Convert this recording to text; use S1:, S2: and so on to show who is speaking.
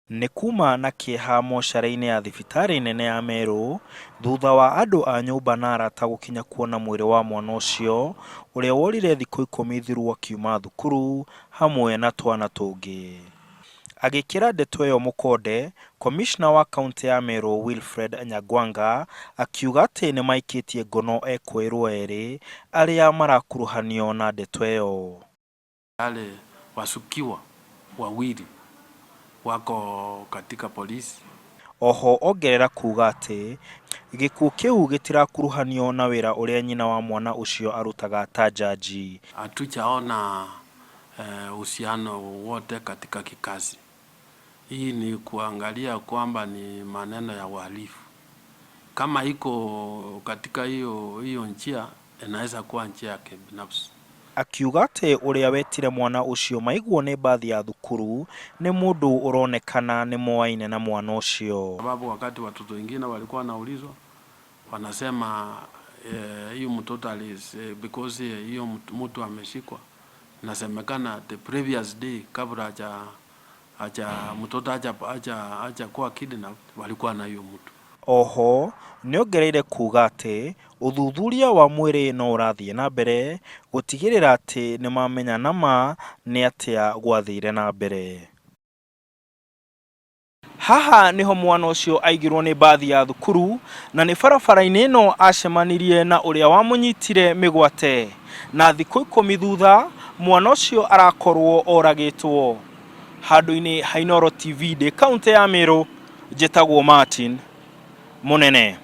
S1: Nĩ kuma na kĩeha mocarĩ-inĩ ya thibitarĩ nene ya Meru thutha wa andũ a nyũmba na arata gũkinya kuona mwĩrĩ wa mwana ũcio ũrĩa worire thikũ 10 thiru akiuma thukuru hamwe na twana tũngĩ. Agĩkĩra ndeto ĩyo mũkonde, komishna wa kaũntĩ ya Meru Wilfred Nyagwanga akiuga atĩ nĩ maikĩtie ngono ekũĩrwo erĩ arĩa marakuruhanio na ndeto ĩyo.
S2: Wale washukiwa wawili wako katika polisi.
S1: Oho ongerera kuga atĩ gĩkuũ kĩu gĩtirakuruhanio na wĩra ũrĩa nyina wa mwana ũcio arutaga ta jaji.
S2: Hatujaona uhusiano wowote katika kikazi. Hii ni kuangalia kwamba ni maneno ya uhalifu. Kama iko katika hiyo hiyo njia, inaweza kuwa njia ya kibinafsi.
S1: Akiuga atĩ ũrĩa wetire mwana ũcio maiguo nĩ mbathi ya thukuru nĩ mũndũ ũronekana nĩ moaine na mwana ũcio.
S2: Sababu wakati watoto wengine walikuwa wanaulizwa wanasema hiyo mtoto because hiyo mtu ameshikwa, nasemekana the previous day kabla haja mtoto haja kuwa kidnapped walikuwa na hiyo mtu.
S1: Oho nĩongereire kuga atĩ ũthuthuria wa mwĩrĩ no ũrathiĩ na mbere gũtigĩrĩra atĩ nĩmamenya nama nĩ atĩa gwathire na mbere. Haha niho mwana ũcio aigirwo nĩ mbathi ya thukuru na nĩ barabara-inĩ ĩno acemanirie na ũrĩa wamũnyitire mĩgwate na thikũ 10 thutha mwana ũcio arakorwo oragĩtwo. Handũ-inĩ ha Inooro TV ndĩ kaũntĩ ya Meru, njĩtagwo Martin Mũnene.